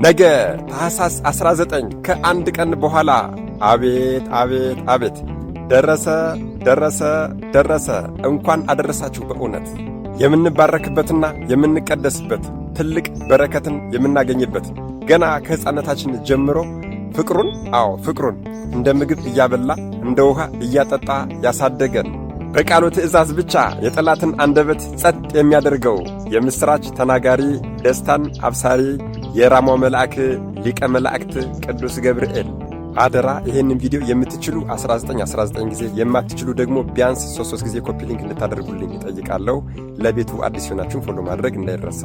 ነገ ታኅሳስ 19 ከአንድ ቀን በኋላ አቤት አቤት አቤት፣ ደረሰ ደረሰ ደረሰ። እንኳን አደረሳችሁ። በእውነት የምንባረክበትና የምንቀደስበት፣ ትልቅ በረከትን የምናገኝበት፣ ገና ከሕፃነታችን ጀምሮ ፍቅሩን፣ አዎ ፍቅሩን እንደ ምግብ እያበላ እንደ ውሃ እያጠጣ ያሳደገን፣ በቃሉ ትእዛዝ ብቻ የጠላትን አንደበት ጸጥ የሚያደርገው የምሥራች ተናጋሪ፣ ደስታን አብሳሪ፣ የራማው መልአክ ሊቀ መላእክት ቅዱስ ገብርኤል። አደራ ይህንን ቪዲዮ የምትችሉ 19 19 ጊዜ፣ የማትችሉ ደግሞ ቢያንስ 3 3 ጊዜ copy link እንድታደርጉልኝ እጠይቃለሁ። ለቤቱ አዲስ የሆናችሁን follow ማድረግ እንዳይረሳ።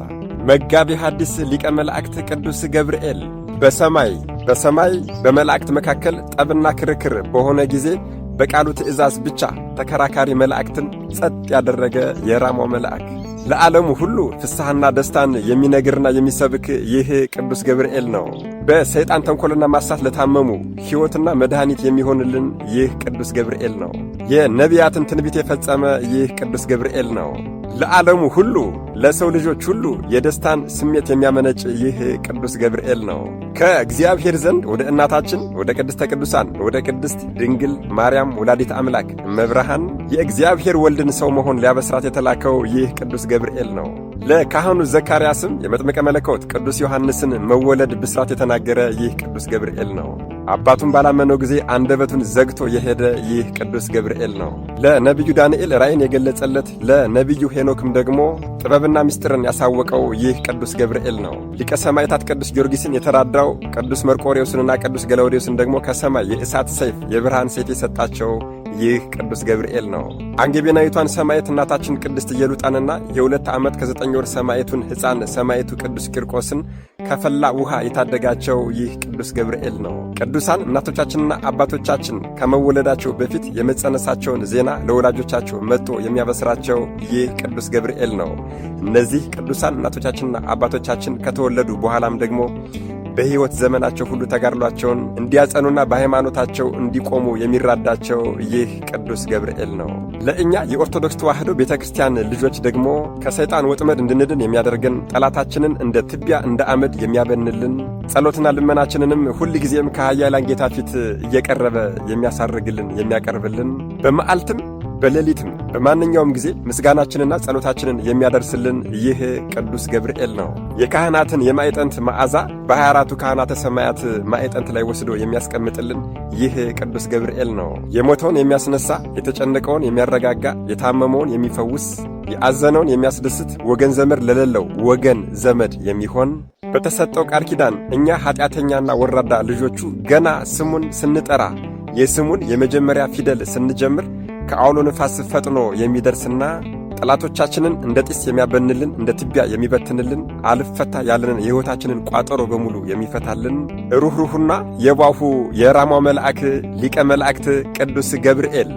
መጋቢ ሐዲስ ሊቀ መላእክት ቅዱስ ገብርኤል በሰማይ በሰማይ በመላእክት መካከል ጠብና ክርክር በሆነ ጊዜ በቃሉ ትእዛዝ ብቻ ተከራካሪ መላእክትን ጸጥ ያደረገ የራማው መልአክ፣ ለዓለሙ ሁሉ ፍስሐና ደስታን የሚነግርና የሚሰብክ ይህ ቅዱስ ገብርኤል ነው። በሰይጣን ተንኰልና ማሳት ለታመሙ ሕይወትና መድኃኒት የሚሆንልን ይህ ቅዱስ ገብርኤል ነው። የነቢያትን ትንቢት የፈጸመ ይህ ቅዱስ ገብርኤል ነው። ለዓለሙ ሁሉ፣ ለሰው ልጆች ሁሉ የደስታን ስሜት የሚያመነጭ ይህ ቅዱስ ገብርኤል ነው። ከእግዚአብሔር ዘንድ ወደ እናታችን ወደ ቅድስተ ቅዱሳን ወደ ቅድስት ድንግል ማርያም ወላዲት አምላክ እመብርሃን የእግዚአብሔር ወልድን ሰው መሆን ሊያበስራት የተላከው ይህ ቅዱስ ገብርኤል ነው። ለካህኑ ዘካርያስም የመጥምቀ መለኮት ቅዱስ ዮሐንስን መወለድ ብስራት የተናገረ ይህ ቅዱስ ገብርኤል ነው። አባቱን ባላመነው ጊዜ አንደበቱን ዘግቶ የሄደ ይህ ቅዱስ ገብርኤል ነው። ለነቢዩ ዳንኤል ራእይን የገለጸለት፣ ለነቢዩ ሄኖክም ደግሞ ጥበብና ምስጢርን ያሳወቀው ይህ ቅዱስ ገብርኤል ነው። ሊቀ ሰማዕታት ቅዱስ ጊዮርጊስን የተራዳው፣ ቅዱስ መርቆሬዎስንና ቅዱስ ገላውዴዎስን ደግሞ ከሰማይ የእሳት ሰይፍ፣ የብርሃን ሰይፍ የሰጣቸው ይህ ቅዱስ ገብርኤል ነው። አንጌቤናዊቷን ሰማዕት እናታችን ቅድስት ኢየሉጣንና የ2 ዓመት ከ9 ወር ሰማዕቱን ሕፃን ሰማዕቱ ቅዱስ ቂርቆስን ከፈላ ውሃ የታደጋቸው ይህ ቅዱስ ገብርኤል ነው። ቅዱሳን እናቶቻችንና አባቶቻችን ከመወለዳቸው በፊት የመጸነሳቸውን ዜና ለወላጆቻቸው መጥቶ የሚያበስራቸው ይህ ቅዱስ ገብርኤል ነው። እነዚህ ቅዱሳን እናቶቻችንና አባቶቻችን ከተወለዱ በኋላም ደግሞ በሕይወት ዘመናቸው ሁሉ ተጋድሏቸውን እንዲያጸኑና በሃይማኖታቸው እንዲቆሙ የሚራዳቸው ይህ ቅዱስ ገብርኤል ነው። ለእኛ የኦርቶዶክስ ተዋሕዶ ቤተ ክርስቲያን ልጆች ደግሞ ከሰይጣን ወጥመድ እንድንድን የሚያደርገን፣ ጠላታችንን እንደ ትቢያ እንደ አመድ የሚያበንልን፣ ጸሎትና ልመናችንንም ሁል ጊዜም ከኃያላን ጌታ ፊት እየቀረበ የሚያሳርግልን፣ የሚያቀርብልን፣ በመዓልትም በሌሊትም በማንኛውም ጊዜ ምስጋናችንና ጸሎታችንን የሚያደርስልን ይህ ቅዱስ ገብርኤል ነው። የካህናትን የማዕጠንት መዓዛ በ24ቱ ካህናተ ሰማያት ማዕጠንት ላይ ወስዶ የሚያስቀምጥልን ይህ ቅዱስ ገብርኤል ነው። የሞተውን የሚያስነሳ፣ የተጨነቀውን የሚያረጋጋ፣ የታመመውን የሚፈውስ፣ የአዘነውን የሚያስደስት፣ ወገን ዘመድ ለሌለው ወገን ዘመድ የሚሆን፣ በተሰጠው ቃል ኪዳን እኛ ኀጢአተኛና ወራዳ ልጆቹ ገና ስሙን ስንጠራ፣ የስሙን የመጀመሪያ ፊደል ስንጀምር ከአውሎ ነፋስ ፈጥኖ የሚደርስና ጠላቶቻችንን እንደ ጢስ የሚያበንልን፣ እንደ ትቢያ የሚበትንልን፣ አልፈታ ያለንን የሕይወታችንን ቋጠሮ በሙሉ የሚፈታልን ሩኅሩሁና የዋሁ የራማው መልአክ ሊቀ መላእክት ቅዱስ ገብርኤል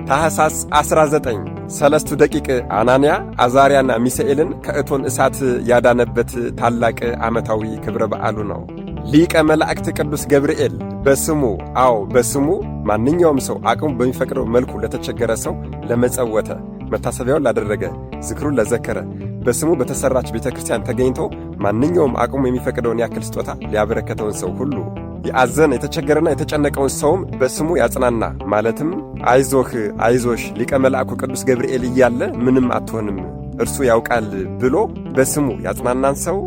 ታኅሳስ 19 ሰለስቱ ደቂቅ አናንያ፣ አዛርያና ሚሳኤልን ከእቶን እሳት ያዳነበት ታላቅ ዓመታዊ ክብረ በዓሉ ነው። ሊቀ መላእክት ቅዱስ ገብርኤል በስሙ፣ አዎ በስሙ ማንኛውም ሰው አቅሙ በሚፈቅደው መልኩ ለተቸገረ ሰው ለመጸወተ፣ መታሰቢያውን ላደረገ፣ ዝክሩን ለዘከረ፣ በስሙ በተሠራች ቤተ ክርስቲያን ተገኝቶ ማንኛውም አቅሙ የሚፈቅደውን ያክል ስጦታ ሊያበረከተውን ሰው ሁሉ፣ የአዘነ፣ የተቸገረና የተጨነቀውን ሰውም በስሙ ያጽናና፣ ማለትም አይዞህ አይዞሽ፣ ሊቀ መልአኩ ቅዱስ ገብርኤል እያለ ምንም አትሆንም፣ እርሱ ያውቃል ብሎ በስሙ ያጽናናን ሰው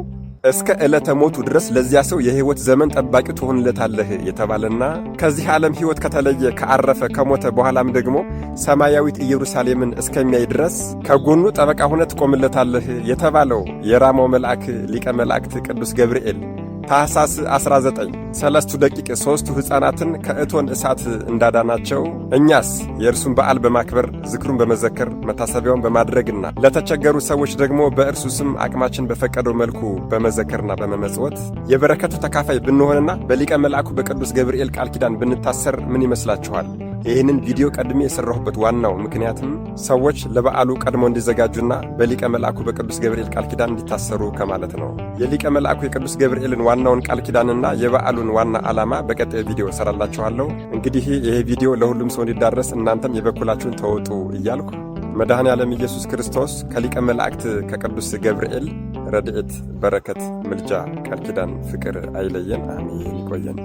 እስከ ዕለተ ሞቱ ድረስ ለዚያ ሰው የሕይወት ዘመን ጠባቂ ትሆንለታለህ የተባለና ከዚህ ዓለም ሕይወት ከተለየ፣ ከአረፈ፣ ከሞተ በኋላም ደግሞ ሰማያዊት ኢየሩሳሌምን እስከሚያይ ድረስ ከጎኑ ጠበቃ ሆነ ትቆምለታለህ የተባለው የራማው መልአክ ሊቀ መላእክት ቅዱስ ገብርኤል ታኅሳስ 19 ሰለስቱ ደቂቅ ሦስቱ ሕፃናትን ከእቶን እሳት እንዳዳናቸው እኛስ የእርሱን በዓል በማክበር፣ ዝክሩን በመዘከር፣ መታሰቢያውን በማድረግና ለተቸገሩ ሰዎች ደግሞ በእርሱ ስም አቅማችን በፈቀደው መልኩ በመዘከርና በመመጽወት የበረከቱ ተካፋይ ብንሆንና በሊቀ መልአኩ በቅዱስ ገብርኤል ቃል ኪዳን ብንታሰር ምን ይመስላችኋል? ይህንን ቪዲዮ ቀድሜ የሠራሁበት ዋናው ምክንያትም ሰዎች ለበዓሉ ቀድሞ እንዲዘጋጁና በሊቀ መልአኩ በቅዱስ ገብርኤል ቃል ኪዳን እንዲታሰሩ ከማለት ነው። የሊቀ መልአኩ የቅዱስ ገብርኤልን ዋናውን ቃል ኪዳንና የበዓሉን ዋና ዓላማ በቀጣዩ ቪዲዮ እሰራላችኋለሁ። እንግዲህ ይህ ቪዲዮ ለሁሉም ሰው እንዲዳረስ እናንተም የበኩላችሁን ተወጡ እያልኩ መድኃኔ ዓለም ኢየሱስ ክርስቶስ ከሊቀ መላእክት ከቅዱስ ገብርኤል ረድኤት፣ በረከት፣ ምልጃ፣ ቃል ኪዳን፣ ፍቅር አይለየን። አሜን። ይቆየን።